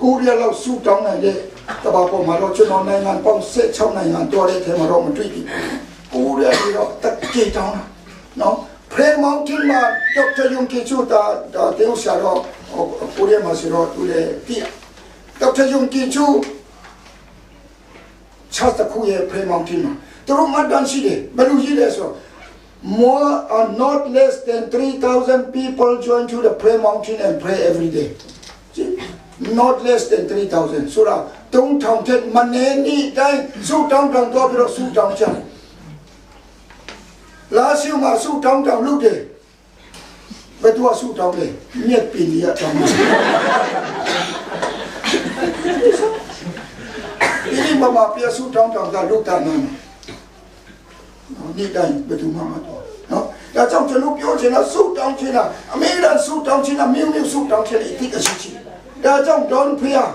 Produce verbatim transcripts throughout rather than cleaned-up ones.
ကိုရီးယားလောက် စုတောင်းနိုင်တဲ့ ကမ္ဘာပေါ်မှာတော့ ကျွန်တော်နိုင်ငံပေါင်း ဆယ့်ခြောက်နိုင်ငံသွားတဲ့ထဲမှာတော့ မတွေ့သေးဘူး။ ကိုရီးယားတွေတော့ တကယ်တောင်းတာနော်။ Prayer Mountain မှာ ဒေါက်တာ ယုံကြည်ချို ဒါ ဒါ သင်းဥစ္စာတော့ ဟို ကိုရီးယားမှာဆိုတော့ သူလည်းသိတယ်။ ဒေါက်တာ ယုံကြည်ချို church တစ်ခုရဲ့ Prayer Mountain မှာ သူတို့မှတ်တမ်းရှိတယ်။ ဘယ်လိုရေးလဲဆိုတော့ more, uh, not less than three thousand people join to the Prayer Mountain and pray every day. See? Not less than three thousand ဆိုတာ သုံးထောင်ထက်မနည်း နေ့တိုင်း ဆုတောင်းတောင်းသွားပြီးတော့ ဆုတောင်းကြတယ်။ လမ်းရှေ့မှာ ဆုတောင်းတောင်းလုပ်တယ်။ ဘယ်သူက ဆုတောင်းလဲ။ မျက်ပင်တွေက တောင်းတယ်။ ဒီနေ့ ဗမာပြည် ဆုတောင်းတောင်းတာ လုပ်တာနားနား။ နေ့တိုင်း ဘယ်သူမှမတောင်းနော်။ ဒါကြောင့် ကျွန်တော်ပြောချင်တာ ဆုတောင်းခြင်းဟာ အမြဲတမ်း ဆုတောင်းခြင်းဟာ မျိုးမျိုး ဆုတောင်းခြင်းရဲ့ အဓိကအရေးကြီးတယ်။ ဒါကြောင့် dawn prayer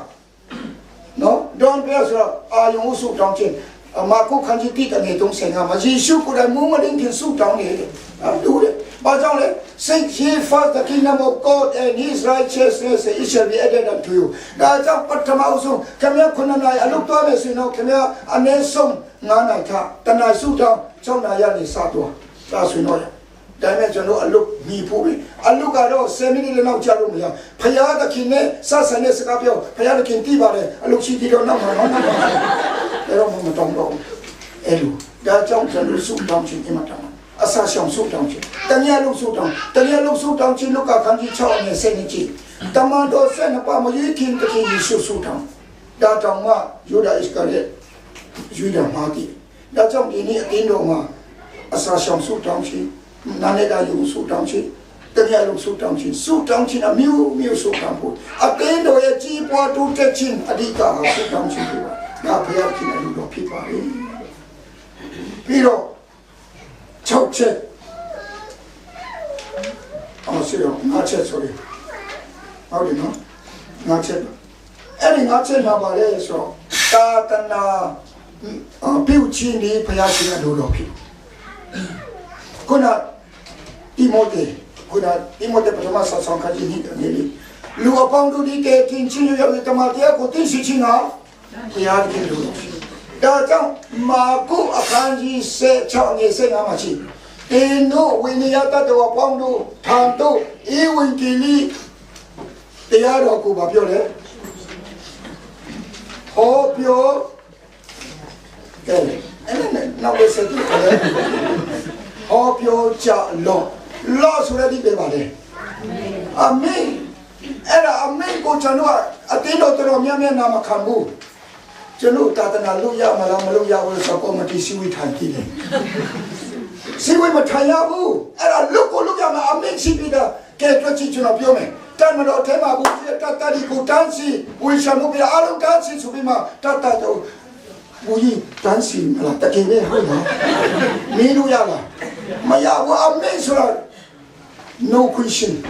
နော် dawn prayer ဆိုတာ အာရုံဦး ဆုတောင်းခြင်း။ အ မာကု ခန်းကြီးတစ် အငယ် သုံးဆယ့်ငါးမှာ ယေရှုကိုယ်တိုင် မိုးမလင်းခင် ဆုတောင်းတယ်တဲ့။ အဲ တူတယ်။ ဘာကြောင့်လဲ။ Seek ye first the kingdom of God and his righteousness, and it shall be added unto you. ဒါကြောင့် ပထမဦးဆုံး ခင်ဗျား ခုနစ်နာရီ အလုပ်သွားမယ်ဆိုရင်တော့ ခင်ဗျား အနည်းဆုံး ငါးနာရီထက် တစ်နာရီ ဆုတောင်း၊ ခြောက်နာရီကနေ စသွား။ ဒါဆိုရင်တော့ ဒါပေမဲ့ ကျွန်တော် အလုပ်မီဖို့ပဲ။ အလုပ်ကတော့ ဆယ်မိနစ်လည်း နောက်ကျလို့မရ။ ဘုရားသခင်နဲ့ ဆက်ဆံတဲ့စကားပြော၊ ဘုရားသခင်သိပါတယ်။ အလုပ်ရှိသေးတော့ နောက်မှာနော်၊ နောက်မှာနော်။ အဲ့တော့ မတောင်းတော့ဘူး။ အဲ့လို။ ဒါကြောင့် ကျွန်တော် ဆုတောင်းခြင်း အင်မတန်မှ အစာရှောင် ဆုတောင်းခြင်း၊ တနည်းအားဖြင့် ဆုတောင်း၊ တနည်းအားဖြင့် ဆုတောင်းခြင်း၊ လောကခန်းကြီး ခြောက် အငယ် ဆယ့်နှစ် ကြည့်။ တမန်တော် ဆယ့်နှစ်ပါး မရွေးခင် သခင်ယေရှု ဆုတောင်း။ ဒါတောင်မှ ယုဒဳ အီစကရိယုတ် ရွေးတာ မှားတယ်။ ဒါကြောင့် ဒီနေ့ အသင်းတော်မှာ အစာရှောင် ဆုတောင်းခြင်း၊ နားလည်တာ ယုံ ဆုတောင်းခြင်း၊ တနည်းအားဖြင့် ဆုတောင်းခြင်း၊ ဆုတောင်းခြင်း အမျိုးမျိုး ဆုတောင်းဖို့၊ အသင်းတော်ရဲ့ ကြီးပွားတိုးတက်ခြင်း အဓိကဟာ ဆုတောင်းခြင်းဖြစ်ပါတယ်။ ဒါ ဘုရားသခင် အလိုတော် ဖြစ်ပါတယ်။ ပြီးတော့ ခြောက်ချက်၊ အော် sorry၊ ငါးချက်၊ sorry။ ဟုတ်တယ်နော်။ ငါးချက်ပါ။ အဲ့ဒီငါးချက်မှာ ဘာလဲဆိုတော့ သာသနာ အာ ပြုခြင်းသည် ဘုရားရှင် အလိုတော်ဖြစ်။ ခုန တိမောသေ၊ ခုန တိမောသေ ပထမစာစောင် ခန်းကြီး နှစ် အငယ် လေး၊ လူအပေါင်းတို့သည် ကယ်တင်ခြင်းရောက်၍ သမ္မာတရားကို သိစေခြင်းငှာ ဘုရားသခင် အလိုတော်ဖြစ်။ ဒါကြောင့် မာကု အခန်းကြီး ဆယ့်ခြောက် အငယ် ဆယ့်ငါး မှာရှိ၊ သင်တို့ ဝိနည်းသတ္တဝါပေါင်းတို့ထံသို့ ဧဝံဂေလိ တရားတော်ကို ဘာပြောလဲ။ ဟောပြော၊ ကဲ၊ အဲ့ဒါနဲ့ နောက်ဝဲဆက်ပြီးတော့လည်း ဟောပြောကြလော့။ လော့ဆိုတဲ့ အဓိပ္ပာယ် ဘာလဲ။ အာမင်။ အဲ့ဒါ အာမင်ကို ကျွန်တော်က အသင်းတော် တော်တော်များများ နားမခံဘူး။ ကျွန်တော် သာသနာ လုပ်ရမလား မလုပ်ရဘူးဆိုတော့ ကော်မတီ စည်းဝေးထိုင်ကြည့်တယ်။ စည်းဝေး မထိုင်ရဘူး။ အဲ့ဒါ လုပ်ကိုလုပ်ရမယ်။ အာမင်ရှိပြီးသား။ ကဲ တွက်ကြည့်၊ ကျွန်တော်ပြောမယ်။ တပ်မတော်ထဲမှာ ဗိုလ်ကြီးရဲ့ တပ်သားတွေကို တန်းစီ၊ ဝေဆံမှုပြ အားလုံး တန်းစီဆိုပြီးမှ တပ်သားတို့ ဗိုလ်ကြီး တန်းစီမလား၊ တကယ်ပဲ ဟုတ်လား၊ မေးလို့ရလား။ မရဘူး။ အာမင်ဆိုတာ no question။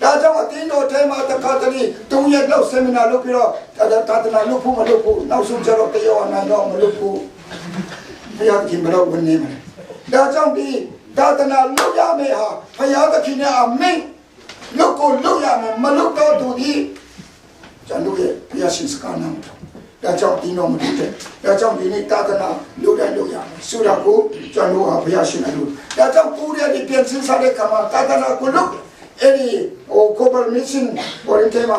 ဒါကြောင့် အသင်းတော်ထဲမှာ တစ်ခါတလေ သုံးရက်လောက် seminar လုပ်ပြီးတော့ သာသနာ လုပ်ဖို့ မလုပ်ဖို့၊ နောက်ဆုံးကျတော့ တယောက် အနိုင်တော့ မလုပ်ဖို့၊ ဘုရားသခင် ဘယ်တော့ ဝန်းနေမလဲ။ ဒါကြောင့် ဒီသာသနာ လုပ်ရမယ့်ဟာ ဘုရားသခင်ရဲ့ အာမင်။ လုပ်ကိုလုပ်ရမယ်။ မလုပ်တော့သူသည် ကျွန်တော်ရဲ့ ဘုရားရှင် စကားနားမထောင်။ ဒါကြောင့် သင်းတော် မတိုးတက်။ ဒါကြောင့် ဒီနေ့ သာသနာ လုပ်တိုင်းလုပ်ရမယ်ဆိုတာကို ကျွန်တော်ဟာ ဘုရားရှင် အလို။ ဒါကြောင့် ကိုရီးယားတွေ ပြန်စဉ်းစားတဲ့အခါမှာ သာသနာကိုလုပ်။ အဲ့ဒီ ဟို Global Mission ဟို ထဲမှာ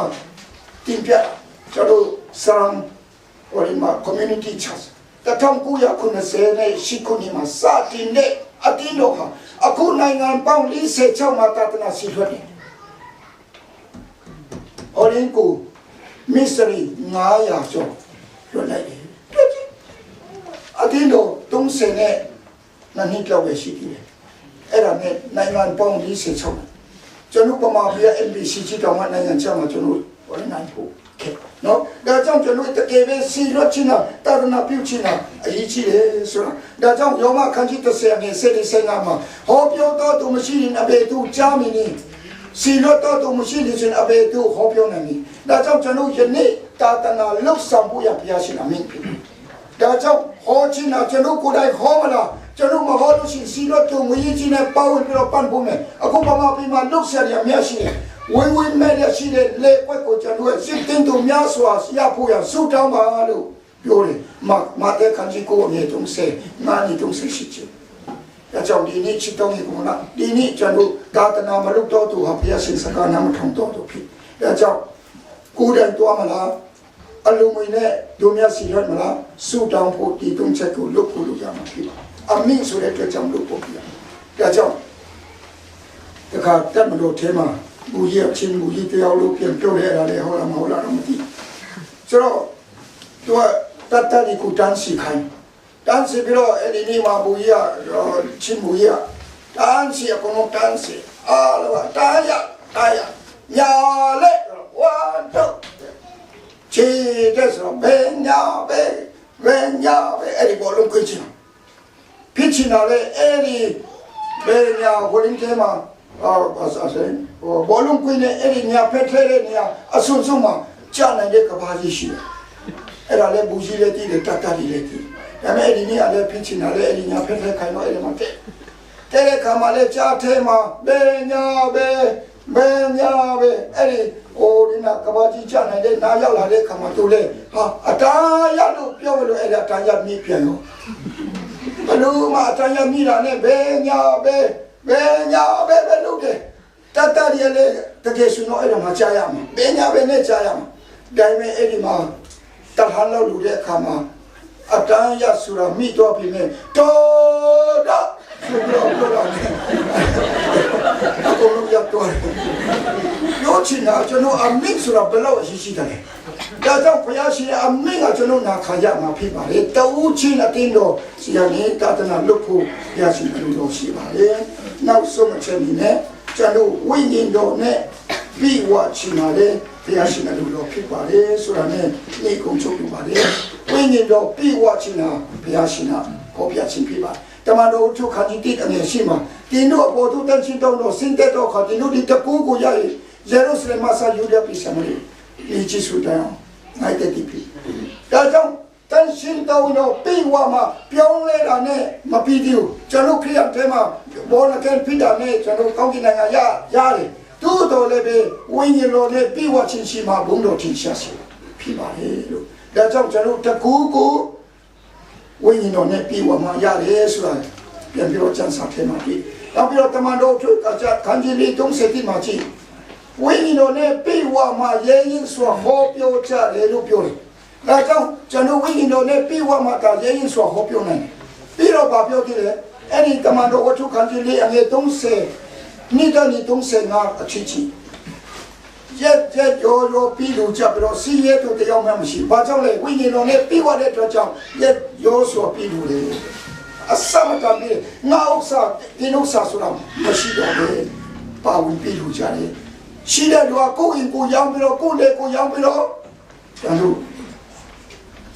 တင်ပြ၊ ကျွန်တော် Sarang ဟို ဒီမှာ Community Church တစ်ထောင်ကိုးရာခုနှစ်ဆယ့်ရှစ်ခုနှစ်မှာ စတင်တဲ့ အသင်းတော်ဟာ အခု နိုင်ငံပေါင်း လေးဆယ့်ခြောက် မှာ သာသနာ စေလွှတ်တယ်။ ဟောလင်းကို မစ္ဆရီ ငါးရာကျော် လွှတ်လိုက်တယ်။ အသင်းတော် သုံးဆယ်နဲ့နှစ် နှစ်လောက်ပဲ ရှိသေးတယ်။ အဲ့ဒါနဲ့ နိုင်ငံပေါင်း လေးဆယ့်ခြောက် ကျွန်တော် ဗမာပြည်က NBCC တောင်မှ နိုင်ငံခြားမှာ ကျွန်တော် ဟောလင်းနိုင်ဖို့ ခက်နော်။ ဒါကြောင့် ကျွန်တော် တကယ်ပဲ စေလွှတ်ခြင်းဟာ သာသနာ ပြုခြင်းဟာ အရေးကြီးတယ်ဆိုတာ။ ဒါကြောင့် ရောမ ခန်းကြီး တစ်ဆယ် အငယ် ဆယ့်လေး ဆယ့်ငါး မှာ ဟောပြောသောသူမရှိရင် အဘယ်သူကြားမည်နည်း။ စေလွှတ်သောသူမရှိသည်ဆိုရင် အဘယ်သူဟောပြောနိုင်မည်။ ဒါကြောင့် ကျွန်တော် ယနေ့ သာသနာ လုပ်ဆောင်ဖို့ရန် ဘုရားရှင် အမိန့်ဖြစ်တယ်။ ဒါကြောင့် ဟောခြင်းဟာ ကျွန်တော်ကိုယ်တိုင် ဟောမလား။ ကျွန်တော် မဟောလို့ရှိရင် စေလွှတ်သူ ငွေရေးကြေးရေးနဲ့ ပါဝင်ပြီးတော့ ပံ့ပိုးမယ်။ အခု ဗမာပြည်မှာ လုပ်စရာတွေ အများကြီးရှိတယ်။ ဝင်ဝင်မဲ့လျက်ရှိတဲ့ လေကွက်ကို ကျွန်တော်တို့ ရစ်တင်းတုံများစွာ ရဖို့ရန် ဆုတောင်းပါလို့ ပြောတယ်။ မ- မဿဲခန်းကြီး ကိုး အငယ် သုံးဆယ်ငါး နဲ့ သုံးဆယ်ရှစ် ကျမ်း။ ဒါကြောင့် ဒီနေ့ ချစ်တော်ညီအစ်ကိုများ၊ ဒီနေ့ ကျွန်တော်တို့ သာသနာမလုပ်တော့သူဟာ ဘုရားရှင်စကား နားမထောင်တော့သူဖြစ်။ ဒါကြောင့် ကိုယ်တိုင်သွားမလား၊ အလူငွေနဲ့ ဒုံးမြစီလွှတ်မလား၊ ဆုတောင်းဖို့ ဒီသုံးချက်ကို လုပ်ဖို့ လုပ်ရမှာဖြစ်ပါတယ်။ အမိန့်ဆိုတဲ့အတွက်ကြောင့် လုပ်ဖို့ဖြစ်ပါတယ်။ ဒါကြောင့် တခါ တပ်မတော်ထဲမှာ ဗိုလ်ကြီးက ချင်းဗိုလ်ကြီးတယောက်လို့ ပြန်ပြောတယ်။ အဲ့ဒါလည်း ဟုတ်လားမဟုတ်လားတော့ မသိဘူး။ ဆိုတော့ သူက တပ်သားတွေကို တန်းစီခိုင်း၊ တန်းစီပြီးတော့ အဲ့ဒီနေ့မှာ ဗိုလ်ကြီးက အော် ချင်းဗိုလ်ကြီးက တန်းစီ၊ အကုန်လုံး တန်းစီ၊ အားလုံးက တန်းရ၊ တန်းရ၊ ညာလက်၊ ဝါတုတ်၊ ခြေတက်ဆိုတော့ ဘယ်ညာပဲ၊ ဘယ်ညာပဲ၊ အဲ့ဒီဘောလုံးကွင်းချင်တာ၊ ဖြစ်ချင်တာလေ။ အဲ့ဒီဘယ်ညာ ဝေါ်လင်းထဲမှာ အော် ဘာသာစကား၊ ဟို ဘောလုံးကွင်းနဲ့ အဲ့ဒီညာဖက်ထဲတဲ့နေရာ အစွန်းစွန်းမှာ ကျနိုင်တဲ့ကမ္ဘာကြီးရှိတယ်။ အဲ့ဒါလည်း ဗိုလ်ကြီးလည်းသိတယ်၊ တပ်သားတွေလည်းသိတယ်။ ဒါပေမဲ့ အဲ့ဒီနေ့ကလည်း ဖြစ်ချင်တာလေ၊ အဲ့ဒီညာဖက်ထဲခိုင်တော့ အဲ့ဒီမှာ ကဲ၊ ကဲတဲ့အခါမှာလည်း ကြားထဲမှာ ဘယ်ညာပဲ၊ ဘယ်ညာပဲ၊ အဲ့ဒီ ဟို ဒီနား ကမ္ဘာကြီးကျနိုင်တဲ့နား ရောက်လာတဲ့အခါမှာ သူလည်း ဟာ၊ အတန်းရလို့ ပြောလို့ အဲ့ဒါ အတန်းရမိပြန်ရော။ ဘယ်လိုမှ အတန်းရမိတာနဲ့ ဘယ်ညာပဲ၊ ဘယ်ညာပဲ၊ ပဲလုပ်တယ်။ တပ်သားတွေကလည်း တကယ်ဆိုတော့ အဲ့ဒါမှ ကြားရမှာ၊ ဘယ်ညာပဲနဲ့ ကြားရမှာ။ ဒါပေမဲ့ အဲ့ဒီမှာ တပ်ဟောင်းလုပ်လို့တဲ့အခါမှာ အတန်းရဆိုတာ မိသွားပြီနဲ့ တော်တော့ဆိုပြီးတော့ ပြောတာနဲ့ အကုန်လုံးရပ်သွားတယ်။ ပြောချင်တာက ကျွန်တော် အမိန့်ဆိုတာ ဘယ်လောက်အရေးကြီးသလဲ။ ဒါကြောင့် ဘုရားရှင်ရဲ့ အမိန့်က ကျွန်တော် နာခံရမှာ ဖြစ်ပါတယ်။ တဦးချင်း အသင်းတော်ဆီကနေ သာသနာလုပ်ဖို့ ဘုရားရှင် အလိုတော်ရှိပါတယ်။ နောက်ဆုံးအချက်အနေနဲ့ ကျွန်တော် ဝိညာဉ်တော်နဲ့ ပြည့်ဝချင်တာလည်း ဘုရားရှင် အလိုတော်ဖြစ်ပါတယ်ဆိုတာနဲ့ နေ့ကုန်ချုပ်လိုပါတယ်။ ဝိညာဉ်တော် ပြည့်ဝချင်တာ ဘုရားရှင်က ဖော်ပြခြင်းဖြစ်ပါတယ်။ တမန်တော်ဝတ္ထု ခန်းကြီးတစ် အငယ်ရှစ်မှာ သင်တို့အပေါ်သို့ သန့်ရှင်းသော သင်တို့ဆင်းသက်သောအခါ သင်တို့သည် တကူးကိုရ၍ ယေရုရှလင်မှစ ယူဒယားပြည် ရှမာရိ၊ မြေကြီးစွန်းတိုင်အောင် ငါ့သက်တည်ဖြစ်။ ဒါကြောင့် သန့်ရှင်းသောဝိညာဉ်တော် ပြည့်ဝမှ ပြောင်းလဲတာနဲ့ မပြီးသေးဘူး။ ကျွန်တော် ခရစ်ယာန်ထဲမှာ born again ဖြစ်တာနဲ့ ကျွန်တော် ကောင်းကင်နိုင်ငံရ၊ ရတယ်။ သို့သော်လည်းပဲ ဝိညာဉ်တော်နဲ့ ပြည့်ဝခြင်းရှိမှ ဘုန်းတော်ထင်ရှားစေဖြစ်ပါတယ်လို့။ ဒါကြောင့် ကျွန်တော် တကူးကို ဝိညာဉ်တော်နဲ့ ပြည့်ဝမှရတယ်ဆိုတာ ပြန်ပြီးတော့ ကျမ်းစာထဲမှာ တွေ့။ နောက်ပြီးတော့ တမန်တော်ဝတ္ထု အခန်းကြီးလေး သုံးဆယ့်တစ်မှာ ကြည့်။ ဝိညာဉ်တော်နဲ့ ပြည့်ဝမှ ရဲရင့်စွာ ဟောပြောကြတယ်လို့ ပြောတယ်။ ဒါကြောင့် ကျွန်တော် ဝိညာဉ်တော်နဲ့ ပြည့်ဝမှသာ ရဲရင့်စွာ ဟောပြောနိုင်တယ်။ ပြီးတော့ ဘာပြောသေးလဲ။ အဲ့ဒီ တမန်တော်ဝတ္ထု ခန်းကြီးလေး အငယ် သုံးဆယ့်နှစ်ကနေ သုံးဆယ့်ငါး အထိ ကြည့်။ ရက်ရက်ရောရော ပြီးလူကြပြီးတော့ ဆင်းရဲသူတစ်ယောက်မှမရှိ။ ဘာကြောင့်လဲ။ ဝိညာဉ်တော်နဲ့ ပြည့်ဝတဲ့အတွက်ကြောင့် ရက်ရောစွာ ပြီးလူတယ်။ အဆမတန် ပြီးတယ်။ ငါဥစ္စာ သင်ဥစ္စာဆိုတာ မရှိတော့ဘဲ ပါဝင်ပြီးလူကြတယ်။ ရှိတဲ့လူက ကိုယ့်အိမ်ကိုယ်ရောင်းပြီးတော့၊ ကိုယ့်လယ်ကိုယ်ရောင်းပြီးတော့ ကျွန်တော်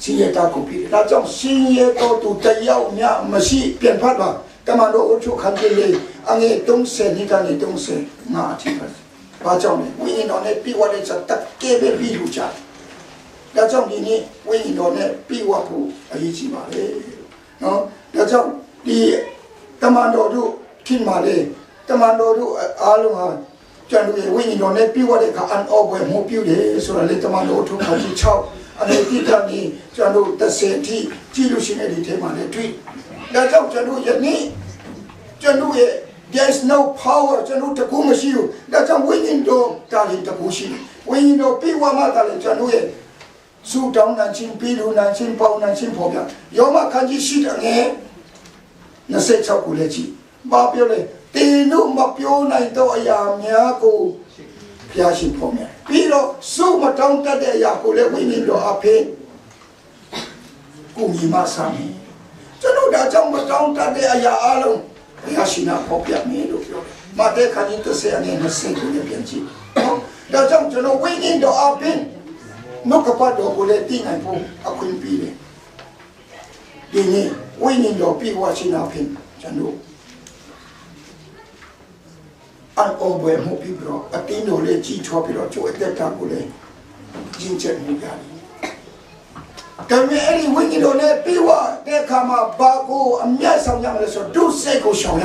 ဆင်းရဲသားကို ပြီးတယ်။ ဒါကြောင့် ဆင်းရဲသောသူတစ်ယောက်မျှမရှိ။ ပြန်ဖတ်ပါ။ တမန်တော်ဝတ္ထု ခန်းကြီးလေး အငယ် သုံးဆယ့်နှစ်ကနေ သုံးဆယ့်ငါး အထိပါ။ ဘာကြောင့်လဲ။ ဝိညာဉ်တော်နဲ့ ပြည့်ဝတဲ့အတွက် တကယ်ပဲ ပြီးလူကြတယ်။ ဒါကြောင့် ဒီနေ့ ဝိညာဉ်တော်နဲ့ ပြည့်ဝဖို့ အရေးကြီးပါတယ်နော်။ ဒါကြောင့် ဒီတမန်တော်တို့ ခေတ်မှာလည်း တမန်တော်တို့အားလုံးဟာ ကျွန်တော်ရဲ့ ဝိညာဉ်တော်နဲ့ ပြည့်ဝတဲ့အခါ အံ့ဩဖွယ် အမှုပြုတယ်ဆိုတာလည်း တမန်တော်ဝတ္ထု ခန်းကြီးခြောက် အငယ်တစ်ကနေ ကျွန်တော် တစ်ဆယ်အထိ ကြည့်လို့ရှိရင် အဲ့ဒီထဲမှာလည်း တွေ့။ ဒါကြောင့် ကျွန်တော် ယနေ့ ကျွန်တော်ရဲ့ there is no power ကျွန်တော် တကူးမရှိဘူး။ ဒါကြောင့် ဝိညာဉ်တော်သာလျှင် တကူးရှိတယ်။ ဝိညာဉ်တော် ပြည့်ဝမှသာလျှင် ကျွန်တော်ရဲ့ ဆုတောင်းနိုင်ခြင်း၊ ပေးလှူနိုင်ခြင်း၊ ပေါင်နိုင်ခြင်း ဖော်ပြ။ ယောမ ခန်းကြီးရှစ် အငယ် နှစ်ဆယ့်ခြောက်ကိုလည်း ကြည့်။ ဘာပြောလဲ။ သင်တို့မပြောနိုင်သော အရာများကို ဘုရားရှင် ဖော်ပြ။ ပြီးတော့ ဆုမတောင်းတတ်တဲ့ အရာကိုလည်း ဝိညာဉ်တော်အားဖြင့် ကူညီမဆာမည်။ ကျွန်တော် ဒါကြောင့် မတောင်းတတ်တဲ့ အရာအားလုံး ဘုရားရှင်က ဖော်ပြမယ်လို့ ပြောတယ်။ မဿဲ ခန်းကြီးတစ်ဆယ် အငယ် နှစ်ဆယ့်ကိုလည်း ပြန်ကြည့်နော်။ ဒါကြောင့် ကျွန်တော် ဝိညာဉ်တော်အားဖြင့် နှုတ်ကပတ်တော်ကိုလည်း သိနိုင်ဖို့ အခွင့်ပြုတယ်။ ဒီနေ့ ဝိညာဉ်တော် ပြည့်ဝခြင်းအားဖြင့် ကျွန်တော် အံ့ဩဖွယ် အမှုပြုပြီးတော့ အသင်းတော်လည်း ကြီးထွားပြီးတော့ ကျွန်တော် အသက်တာကိုလည်း ရင့်ကျက်မှုရတယ်။ ဒါပေမဲ့ အဲ့ဒီ ဝိညာဉ်တော်နဲ့ ပြည့်ဝတဲ့အခါမှာ ဘာကို အမြတ်ဆောင်ရမလဲဆိုတော့ ဒုစရိုက်ကို ရှောင်ရ